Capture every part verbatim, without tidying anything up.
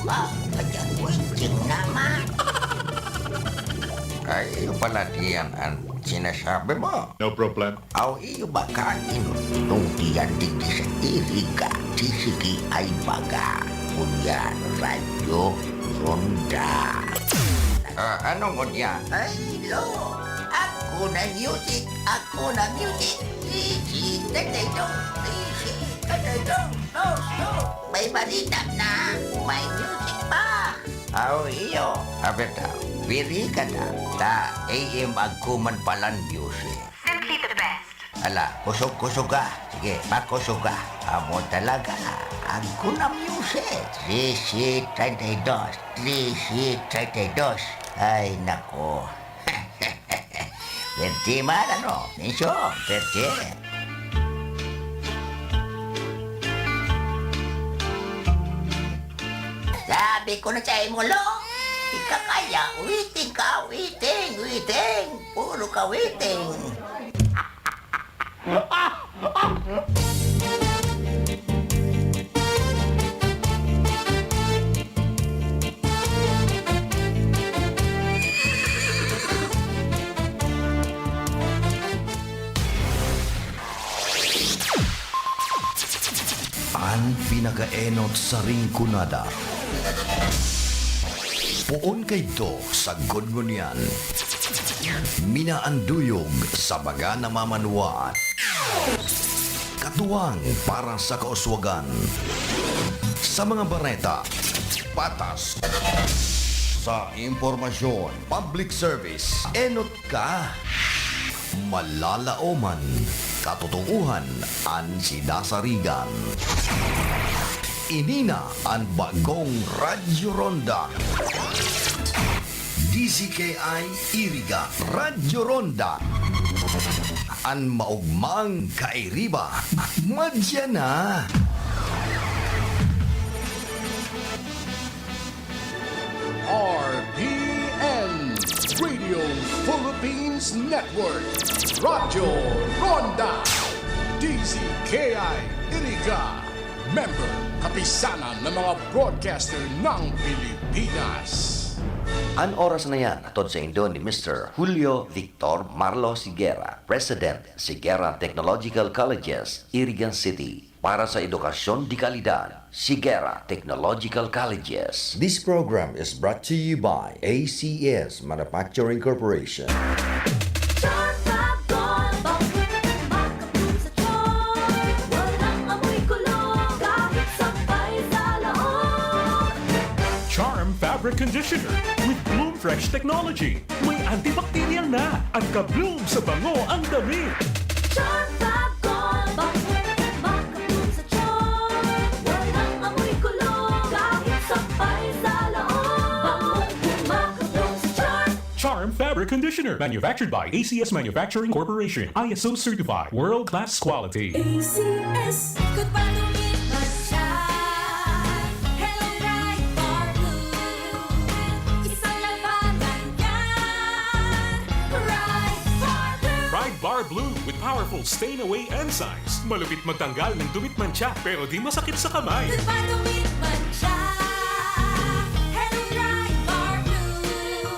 Ah, ayan, waiting naman. Ay, iyo pala diyan an sinasabi mo. No problem. Aw, iyo ba kain nung diyan digdi sa Iriga, sisigi ay baga. Ngunyan, Radyo Ronda. Ah, ano ngunyan? Ay, lo, ako na music, ako na music. Easy, tatay dong, easy, tatay dong, no, no. May balita na, may music pa. Aw, iyo. Abi ta, piri ka ta. Ta, A M agkuman palan music. Simply the best. Ala, kusog-kusog ka. Sige, pakusog ka. Amo talaga. Agko na music. Trese treinta y dos. Trese treinta y dos. Ay, nako. Pwerte man, ano? Minsan, pwerte. Sabi ko na sa imo, lo, di ka kaya, waiting ka, waiting, waiting. Puro ka waiting. An pinakaenot sa Rinconada. Poon kaidto sagkod ngunyan. Minaanduyog sa mga namamanwaan. Katuwang para sa kauswagan. Sa mga bareta, patas. Sa impormasyon, public service, enot ka. Malalaoman, katotoohan an sinasarigan. Ini na an bagong Radyo Ronda. D Z K I Iriga, Radyo Ronda. An maogmang kairiba, madya na. R P N, Radio Philippines Network, Radyo Ronda, D Z K I Iriga, member, kapisanan ng mga broadcaster ng Pilipinas. An oras na yan, hatod saindo ni Mister Julio Victor Marlo Sigera, President, Sigera Technological Colleges, Iriga City. Para sa edukasyon de kalidad, Sigera Technological Colleges. This program is brought to you by A C S Manufacturing Corporation. Sharp Fab Gold, bang makapul sa tiyan. Walang amoy kulog, kahit sampay sa loob. Charm Fabric Conditioner with Bloom Fresh Technology. May antibacterial na at ka-bloom sa bango ang damit. Sharp Fab Gold, bang makapul sa tiyan. Walang amoy kulog, kahit sampay sa loob. Bangong makapul sa tiyan. Charm Fabric Conditioner, manufactured by A C S Manufacturing Corporation, I S O certified, world-class quality. A C S. Ikot pa, dumit pa siya. Hello, Pride Bar Blue. Isang labanan yan. Pride Bar Blue. Pride Bar Blue with powerful stain away enzymes. Malupit magtanggal ng dumit, mantsa, pero di masakit sa kamay. Di ba dumit, mantsa? Hello, Pride Bar Blue.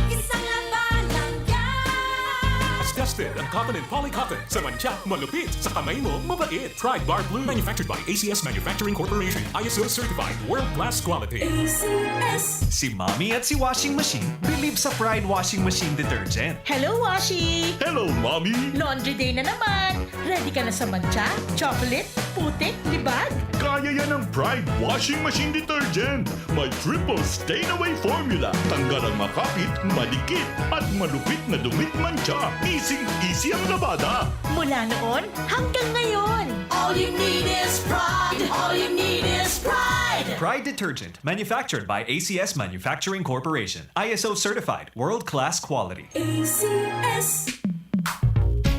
Isang labanan yan. Tested ang cotton and polycotton. Sa mantsa, malupit. Sa kamay mo, mabait. Pride Bar Blue. Manufactured by A C S Manufacturing Corporation. I S O certified. World class quality. A C S. Si Mommy at si Washing Machine believe sa Pride Washing Machine Detergent. Hello, Washi! Hello, Mommy! Laundry day na naman! Ready ka na sa mantsa, chocolate, putik, libag? Kaya yan ng Pride Washing Machine Detergent. May triple stain away formula. Tanggal ang makapit, madikit, at malupit na dumit, mantsa. Easy-easy ang labada. Mula noon hanggang ngayon. All you need is Pride. All you need is Pride. Pride Detergent, manufactured by A C S Manufacturing Corporation. I S O certified, world-class quality. A C S.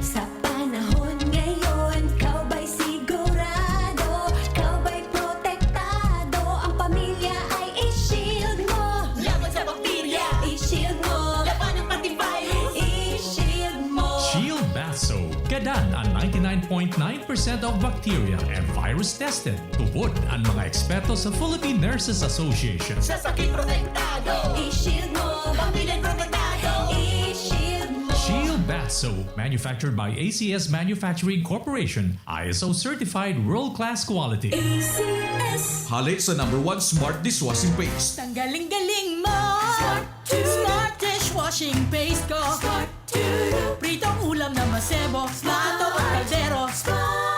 Sa panahon ngayon, ikaw ba'y sigurado? Ikaw ba'y protektado? Ang pamilya ay i-shield mo. Laban sa bakterya, i-shield mo. Labanan pati virus, i-shield mo. Shield Bath Soap. Gadan an ninety-nine point nine percent of bacteria and virus tested. Tubod ang mga eksperto sa Philippine Nurses Association. Sa sakit protektado, i-shield mo. Pamilya protektado, i-shield mo. Shield Bath Soap, manufactured by A C S Manufacturing Corporation, I S O certified world-class quality. A C S. Hale sa number one smart dishwashing paste. Tanggaling-galing mo! Smart to. Smart dishwashing paste ko! Smart to. Pritong ulam na masebo, plato at kaldero.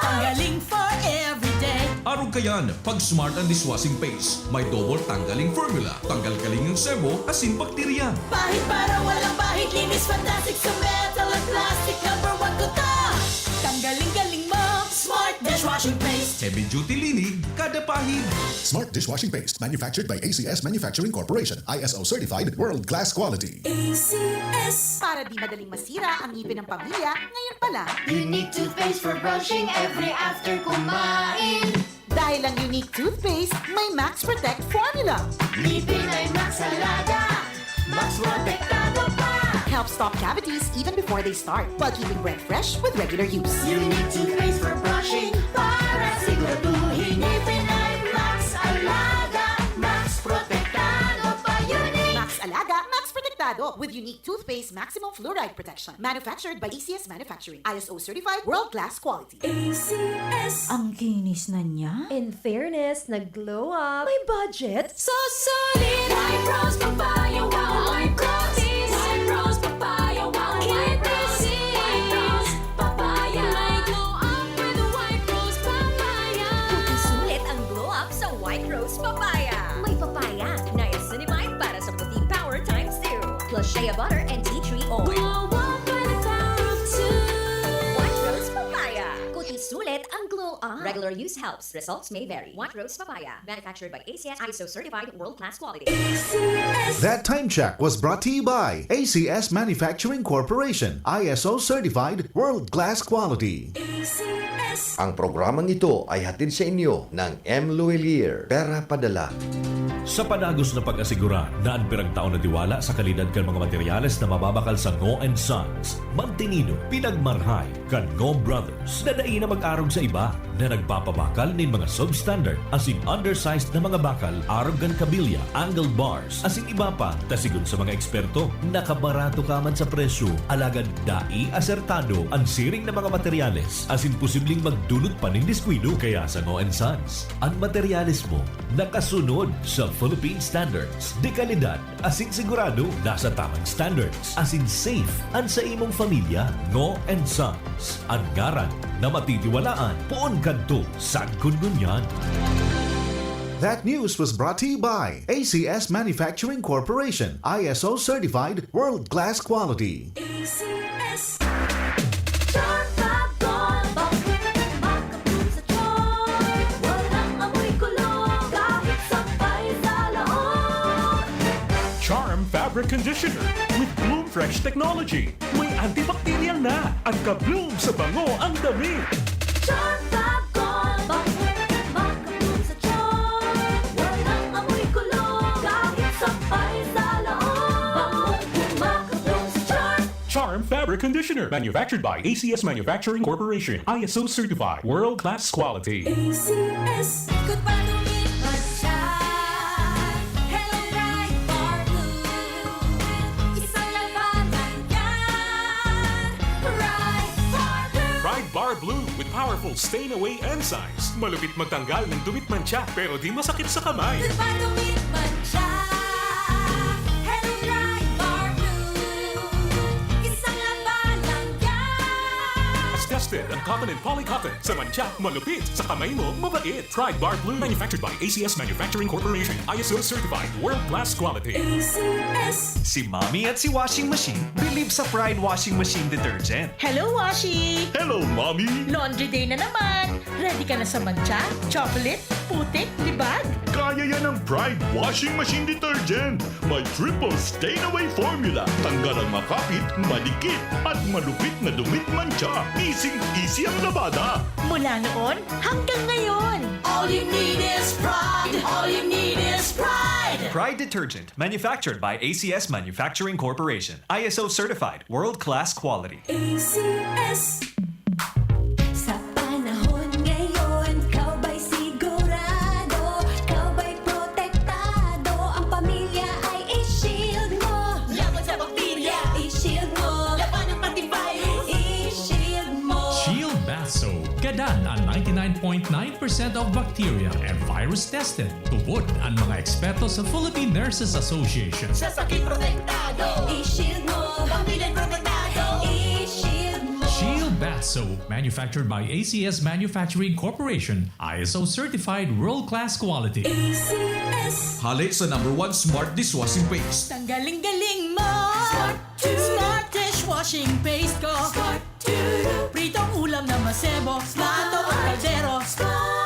Tanggaling for everyday. Arog kayan, pag smart ang dishwashing paste, may double tanggaling formula, tanggal kaling ang sebo, asin bakterya. Pahid para walang bahid, linis fantastic sa metal at plastic. Number one ko to. Tanggaling-galing mo! Smart dishwashing paste! Heavy duty linig, kada pahid. Smart dishwashing paste manufactured by A C S Manufacturing Corporation, I S O certified, world class quality. A C S. Para di madaling masira ang ngipin ng pamilya, ngayon pa lang. Unique toothpaste for brushing every after kumain. Dahil ang Unique Toothpaste may Max Protect Formula. Ngipin ay Max Alaga. Max Protektado pa. Helps stop cavities even before they start, while keeping breath fresh with regular use. Unique toothpaste for brushing para siguraduhin ngipin ay Max Alaga. Max Protektado pa. Unique. Max Alaga, Max Protektado with Unique Toothpaste Maximum Fluoride Protection. Manufactured by A C S Manufacturing. I S O certified, world class quality. A C S. Ang kinis na niya. In fairness, nag-glow up. May budget. Solid White Rose Papaya. Wow, White Rose. White Rose Papaya. Wow, White Rose. White Rose Papaya. May glow up with White Rose Papaya. Sulit ang glow up sa White Rose Papaya. May papaya, niacinamide para sa puting power times two. Plus shea butter and tea tree oil. Glow up with the power of two. White Rose Papaya. Kuti sulit ang glow up. Regular use helps. Results may vary. White Rose Papaya. Manufactured by A C S, I S O certified, world class quality. A C S. That time check was brought to you by A C S Manufacturing Corporation, I S O certified, world class quality. A C S. Ang programang ito ay hatid sa inyo ng M. Luelier, Pera Padala. Sa padagos na pag-asigurar na an piragtao na tiwala sa kalidad kan mga materyales na mababakal sa Ngo and Sons, mantinido, pinagmarhay kan Ngo Brothers na dai na mag-arog sa iba na nagpapabakal nin mga substandard asin undersized na mga bakal arog kan kabilya, angle bars, asin iba pa, ta sigon sa mga eksperto, nakabarato ka man sa presyo, alagad dai asertado an siring na mga materyales asin posibleng magdulot pa nin diskuido. Kaya sa Ngo and Sons, an materyales mo nakasunod sa Philippine standards, de kalidad asin sigurado nasa tamang standards, asin safe an sa imong familya. Ngo and Sons, an ngaran na matitiwalaan poon kadto sagkod ngunyan. That news was brought to you by A C S Manufacturing Corporation, I S O certified, world class quality. A C S. Charm Fab Gold. Makabloom sa charm. Walang amoy kulog. Kahit sampay sa loob. Charm Fabric Conditioner with Bloom Fresh Technology. May antibacterial na. Ang ka-bloom sa bango ang damit. Charm Fab Gold. Makabloom sa charm. Walang amoy kulog. Kahit sampay sa loob. Bangong makabloom sa charm. Charm Fabric Conditioner. Manufactured by A C S Manufacturing Corporation. I S O certified. World class quality. A C S. Ikot pa, lumipad siya. Hello, Pride Bar Blue. Isang labanan yan. Pride Bar Blue. Pride Bar Blue with powerful stain away enzymes. Malupit magtanggal ng dumi't mantsa pero di masakit sa kamay. Ikot pa, lumipad siya. Hello, Pride Bar Blue. Isang labanan yan. Tested ang cotton and poly cotton. Sa mantsa, malupit. Sa kamay mo, mabait. Pride Bar Blue. Manufactured by A C S Manufacturing Corporation. I S O certified. World class quality. A C S. Si Mommy at si Washing Machine believe sa Pride Washing Machine Detergent. Hello, Washi! Hello, Mommy! Laundry day na naman! Ready ka na sa mantsa, chocolate, putik, libag? Kaya yan ng Pride Washing Machine Detergent. May triple stain away formula. Tanggal ang makapit, madikit, at malupit na dumi't mantsa. Easy-easy ang labada. Mula noon hanggang ngayon! All you need is Pride. All you need is Pride. Pride Detergent, manufactured by A C S Manufacturing Corporation. I S O certified, world-class quality. A C S. nine point nine percent of bacteria and virus tested. Tubod ang mga eksperto sa Philippine Nurses Association. Sa sakit protektado, i-shield mo. Pamilya protektado, i-shield mo. Shield Bath Soap, manufactured by A C S Manufacturing Corporation, I S O certified world-class quality. A C S. Hali sa number one smart dishwashing paste. Tanggaling-galing mo. Smart to. Smart dishwashing paste ko. Smart to. Pritong ulam na masebo. Smart ang kaldero.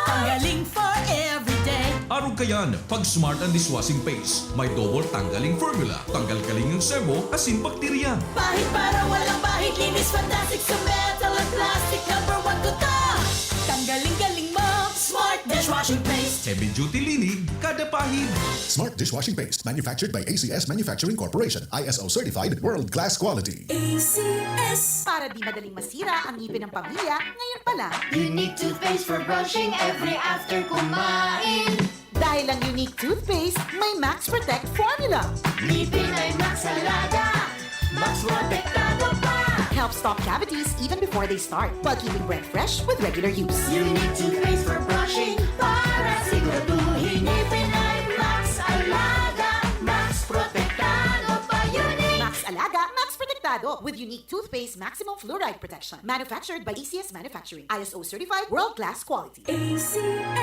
Tanggaling for everyday. Arog kayan, pag smart ang dishwashing paste, may double tanggaling formula, tanggal kaling ang sebo, asin bakterya. Pahid para walang bahid. Linis fantastic sa metal at plastic. Number one ko to. Tanggaling-galing mo. Smart dishwashing paste. Heavy duty linig, kada pahid. Smart dishwashing paste, manufactured by A C S Manufacturing Corporation, I S O certified, world-class quality. A C S. Para di madaling masira ang ngipin ng pamilya, ngayon pa lang. Unique toothpaste for brushing every after kumain. Dahil ang Unique Toothpaste may Max Protect Formula. Ngipin ay Max Alaga. Max Protektado pa. Helps stop cavities even before they start, while keeping breath fresh with regular use. Unique toothpaste for brushing para siguraduhin ngipin ay Max Alaga. Max Protektado pa. Unique. Max Alaga, Max Protektado with Unique Toothpaste Maximum Fluoride Protection. Manufactured by A C S Manufacturing. I S O certified, world-class quality. A C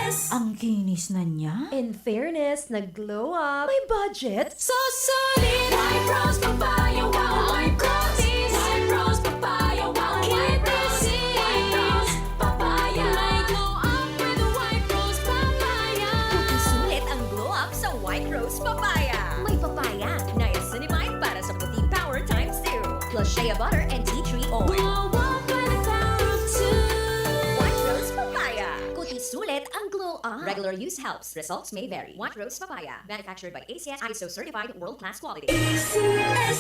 S. Ang kinis na niya. In fairness, nag-glow up. May budget. So solid. White Rose Papaya. Wow, White Rose. White Rose Papaya. Wow, White Rose. White Rose Papaya. May glow up with White Rose Papaya. Sulit ang glow up sa White Rose Papaya. May papaya, niacinamide para sa puti power times two. Plus shea butter and tea tree oil. Glow up by the power of two. White Rose Papaya. Puti sulit ang glow up. Regular use helps. Results may vary. White Rose Papaya. Manufactured by A C S, I S O certified, world-class quality. A C S.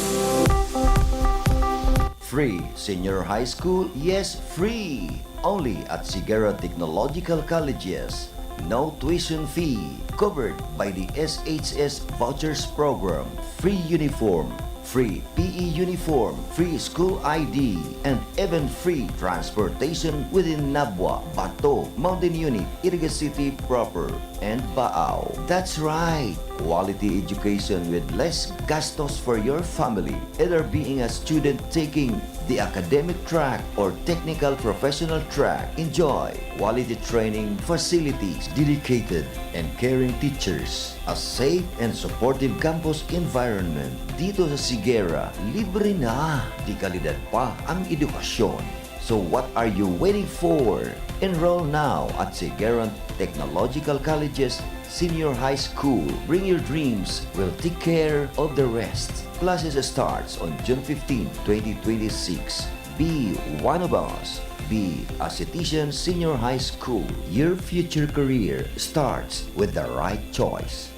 Free Senior High School? Yes, free! Only at Sigara Technological Colleges. No tuition fee. Covered by the S H S Vouchers Program. Free uniform. Free P E uniform. Free school I D. And even free transportation within Nabua, Bato, Mountain Unit, Iriga City Proper, and Baao. That's right! Quality education with less gastos for your family. Either being a student taking the academic track or technical professional track, enjoy quality training facilities, dedicated and caring teachers, a safe and supportive campus environment. Dito sa Sigara, libre na, de kalidad pa ang edukasyon. So what are you waiting for? Enroll now at Sigaran Technological College's Senior High School. Bring your dreams, we'll take care of the rest. Classes starts on June fifteen, twenty twenty-six. Be one of us. Be a Citizen Senior High School. Your future career starts with the right choice.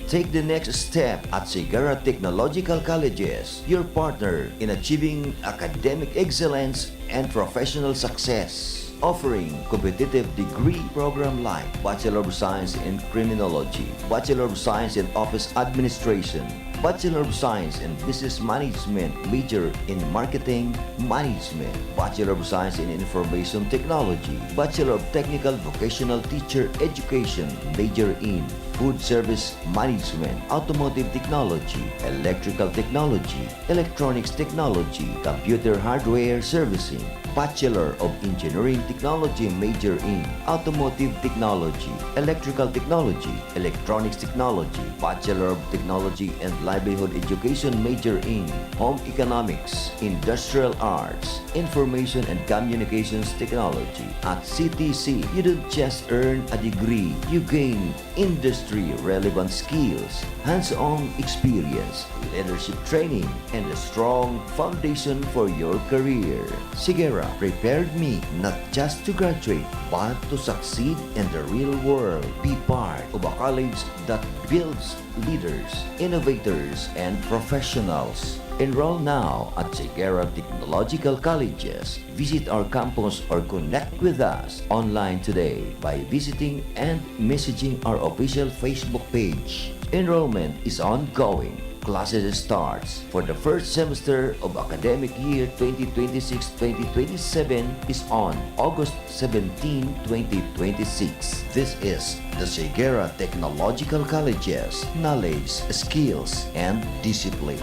Take the next step at Sigara Technological Colleges, your partner in achieving academic excellence and professional success. Offering competitive degree program like Bachelor of Science in Criminology, Bachelor of Science in Office Administration, Bachelor of Science in Business Management, major in Marketing Management, Bachelor of Science in Information Technology, Bachelor of Technical Vocational Teacher Education, major in Food Service Management, Automotive Technology, Electrical Technology, Electronics Technology, Computer Hardware Servicing, Bachelor of Engineering Technology major in Automotive Technology, Electrical Technology, Electronics Technology, Bachelor of Technology and Livelihood Education major in Home Economics, Industrial Arts, Information and Communications Technology. At C T C, you don't just earn a degree, you gain industry-relevant skills, hands-on experience, leadership training, and a strong foundation for your career. Sigera prepared me not just to graduate, but to succeed in the real world. Be part of a college that builds leaders, innovators, and professionals. Enroll now at Sigera Technological Colleges. Visit our campus or connect with us online today by visiting and messaging our official Facebook page. Enrollment is ongoing. Classes starts for the first semester of academic year twenty twenty-six twenty twenty-seven is on August seventeen, twenty twenty-six. This is the Segura Technological College's knowledge, skills, and discipline.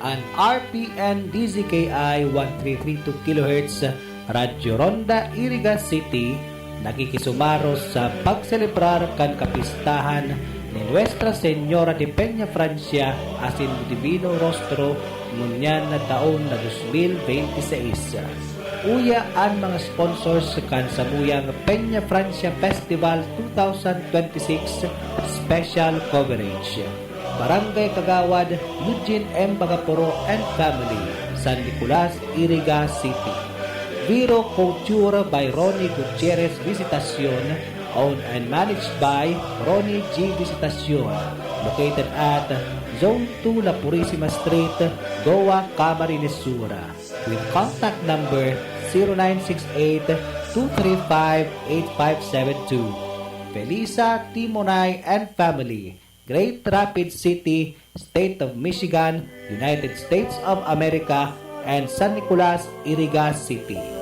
An R P N D Z K I one three three two kilohertz Radyo Ronda, Iriga City, nakikisumaros sa pagselebrar kan kapistahan ni Nuestra Señora de Peña Francia asin Divino Rostro ngunyan na taon na dos mil bente seis. Uya an mga sponsors kan samuyang Peña Francia Festival two thousand twenty-six Special Coverage. Barangay Kagawad, Eugene M. Bagaporo and family, San Nicolas, Iriga City. Viro Couture by Ronnie Gutierrez Visitacion, owned and managed by Ronnie G Visitacion, located at Zone two La Purisima Street, Goa, Camarines Sur, with contact number zero nine six eight, two three five, eight five seven two. Felisa Timonay and family, Great Rapids City, State of Michigan, United States of America, and San Nicolas, Iriga City.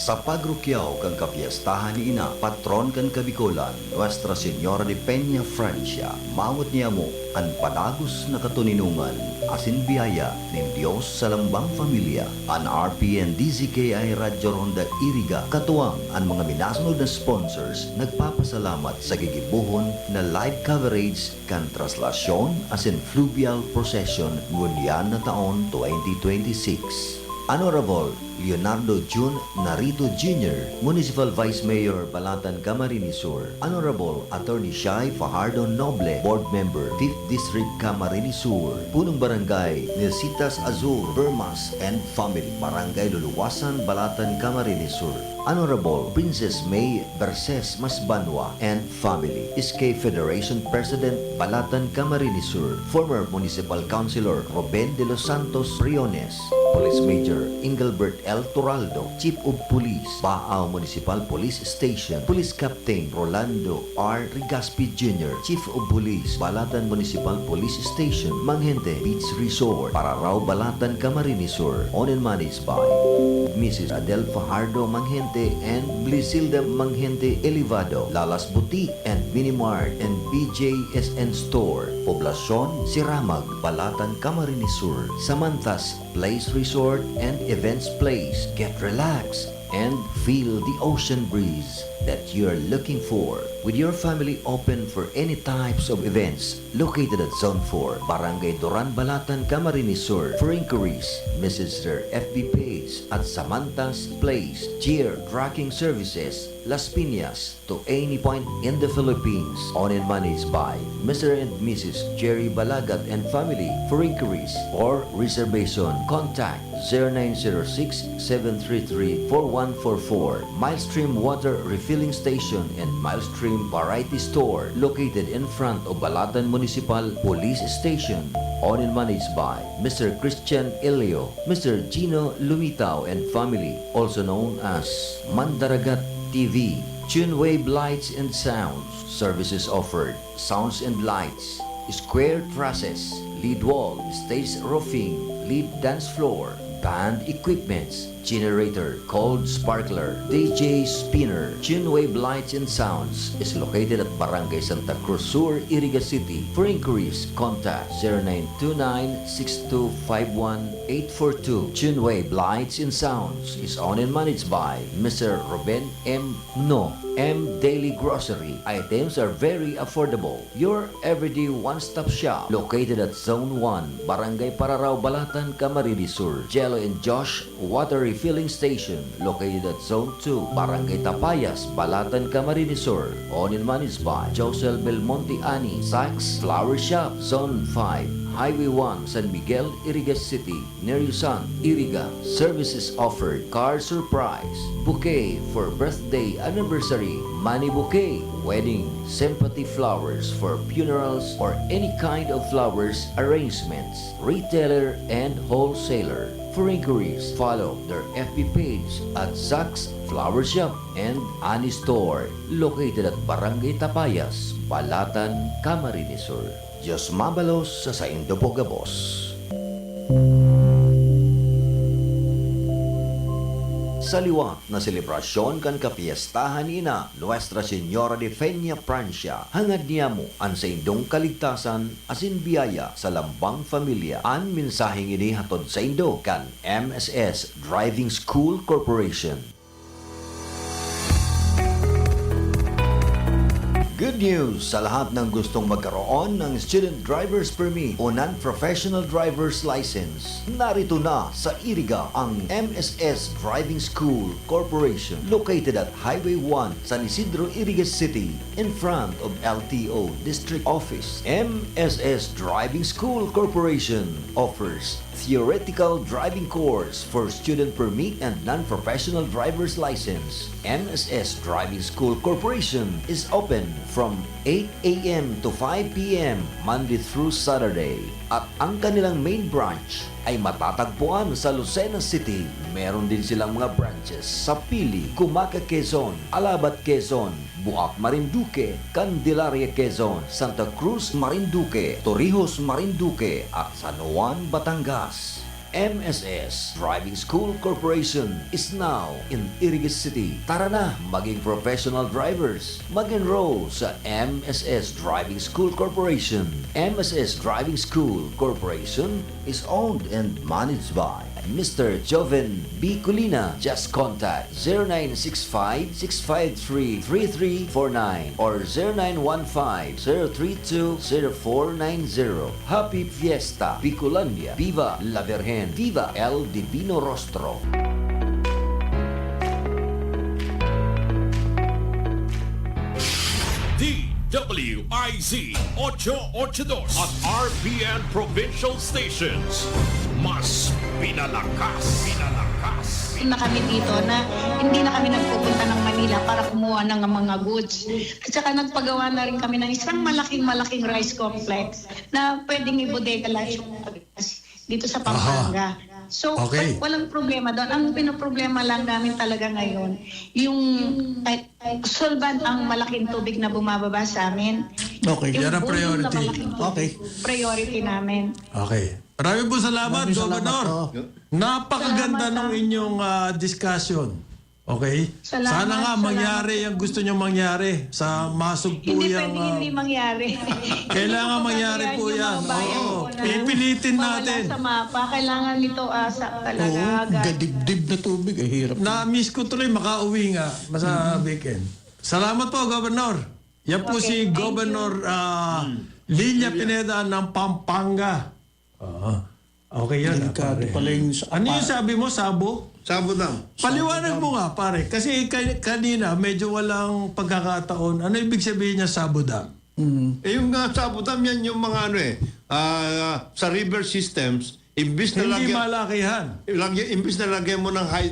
Sa pagrukyaw kan kapyestahan ni Ina, patron kan Kabikolan, Nuestra Señora de Peña Francia, mawot niamo an padagos na katoninongan asin biyaya nin Dios sa lambang pamilya. An R P N D Z K I Radyo Ronda Iriga, katuwang an mga minasunod na sponsors, nagpapasalamat sa gigibohon na live coverage kan traslasyon asin fluvial procession ngunyan na taon twenty twenty-six. Honorable Leonardo Jun Narito Junior, Municipal Vice Mayor, Balatan, Camarines Sur. Honorable Attorney Shai Fajardo Noble, Board Member, Fifth District, Camarines Sur. Punong Barangay, Nilsitas Azul, Bermas and family, Barangay Luluwasan, Balatan, Camarines Sur. Honorable Princess May Berses Masbanwa and family, S K Federation President, Balatan, Camarines Sur, former Municipal Councilor Ruben de los Santos Briones, Police Major Engelbert L. Toraldo, Chief of Police, Baao Municipal Police Station, Police Captain Rolando R. Rigaspi Junior, Chief of Police, Balatan Municipal Police Station, Manghente Beach Resort, Pararao, Balatan, Camarines Sur, owned and managed by Missus Adel Fajardo Manghente and Blisilda Manghente Elevado, Lalas Boutique and Mini Mart and B J S N Store, Poblacion Siramag, Balatan, Camarines Sur, Samantas Place Resort and Events Place. Get relaxed and feel the ocean breeze that you're looking for. With your family open for any types of events, located at Zone four, Barangay Duran, Balatan, Camarines Sur. For inquiries, message their F B page at Samantas Place, Cheer Trucking Services, Las Piñas, to any point in the Philippines. Owned and managed by Mister and Missus Jerry Balagat and family. For inquiries or reservation, contact zero nine zero six, seven three three, four one four four. Milestream Water Refilling Station and Milestream Variety Store, located in front of Balatan Municipal Police Station. Owned and managed by Mister Christian Elio, Mister Gino Lumitao and family, also known as Mandaragat T V. Tunewave Lights and Sounds. Services offered: sounds and lights, square trusses, lead wall, stage roofing, lead dance floor, band equipments, generator, cold sparkler, D J spinner. Tunewave Lights and Sounds is located at Barangay Santa Cruz Sur, Iriga City. For inquiries, contact zero nine two nine six two five one eight four two. Tunewave Lights and Sounds is owned and managed by Mister Ruben M. No. M Daily Grocery. Items are very affordable. Your everyday one-stop shop. Located at Zone one, Barangay Pararao, Balatan, Camarines Sur. Jello and Josh Water Refilling Station. Located at Zone two, Barangay Tapayas, Balatan, Camarines Sur. Owned and managed by Josel Belmonte Ani, Saks Flower Shop, Zone five, Highway one, San Miguel, Iriga City. Neryusan, Iriga. Services offered: card surprise, bouquet for birthday, anniversary, money bouquet, wedding, sympathy flowers for funerals, or any kind of flowers arrangements. Retailer and wholesaler. inquiries, follow their F B page at Zach's Flower Shop and Honey Store, located at Barangay Tapayas, Balatan, Camarines Sur. Dios mabalos sa saindo po gabos. Sa liwat na selebrasyon kan kapiyestahan ni Ina, Nuestra Señora de Peña Francia, hangad niyamo an saindong kaligtasan asin biyaya sa lambang pamilya. An mensaheng ini hatod saindo kan M S S Driving School Corporation. Good news sa lahat ng gustong magkaroon ng Student Driver's Permit o Non-Professional Driver's License. Narito na sa Iriga ang M S S Driving School Corporation, located at Highway one, San Isidro, Iriga City, in front of L T O District Office. M S S Driving School Corporation offers theoretical driving course for student permit and non-professional driver's license. M S S Driving School Corporation is open from eight a m to five p m, Monday through Saturday. At ang kanilang main branch ay matatagpuan sa Lucena City. Meron din silang mga branches sa Pili, Cumaca, Quezon, Alabat, Quezon, Buac, Marinduque, Candelaria, Quezon, Santa Cruz, Marinduque, Torrijos, Marinduque, at San Juan, Batangas. M S S Driving School Corporation is now in Iriga City. Tara na, maging professional drivers. Mag-enroll sa M S S Driving School Corporation. M S S Driving School Corporation is owned and managed by Mister Joven B Colina. Just contact zero nine six five, six five three, three three four nine or zero nine one five, zero three two, zero four nine zero. Happy Fiesta, Bicolandia! Viva la Virgen! Viva El Divino Rostro! D W I Z ocho ocho dos at R P N Provincial Stations. Mas pinalakas, pinalakas. Na kami dito na hindi na kami nagpupunta ng Manila para kumuha ng mga goods. At saka nagpagawa na rin kami ng isang malaking-malaking rice complex na pwedeng ibodega lahat yung dito sa Pampanga. So, okay. Wa-, walang problema doon. Ang pinoproblema lang namin talaga ngayon, yung, eh, solban ang malaking tubig na bumababa sa amin. Okay, yan ang priority. Yung priority namin. Okay. Maraming po salamat, Governor. Napakaganda ng inyong, ah, discussion. Okay? Salamat, salamat po. Sana nga mangyari ang gusto niyong mangyari sa masugpo. Hindi pwedeng, ah, hindi mangyari. Kailangan mangyari po yan. Oo. Pipilitin natin. Mawala sa mapa. Kailangan ito, ah, sa talaga. Oo, gadibdib na tubig. Ang hirap. Na-miss ko tuloy makauwi nga sa weekend. Salamat po, Governor. Yan po si Governor, ah, Lilia Pineda ng Pampanga. Oo. Okay yan, ah, pare. Delikado pala yung sa-, ano yung sabi mo, sabo? Sabo Dam. Paliwanag mo nga, pare. Kasi ka-, kanina, medyo walang pagkakataon. Ano ibig sabihin niya, sabo dam? Mm. Eh, yung, ah, sabo dam, yan yung mga ano eh, ah, sa river systems, imbis na lagyan, malakihan. Lagyan, imbis na lagyan mo ng hydro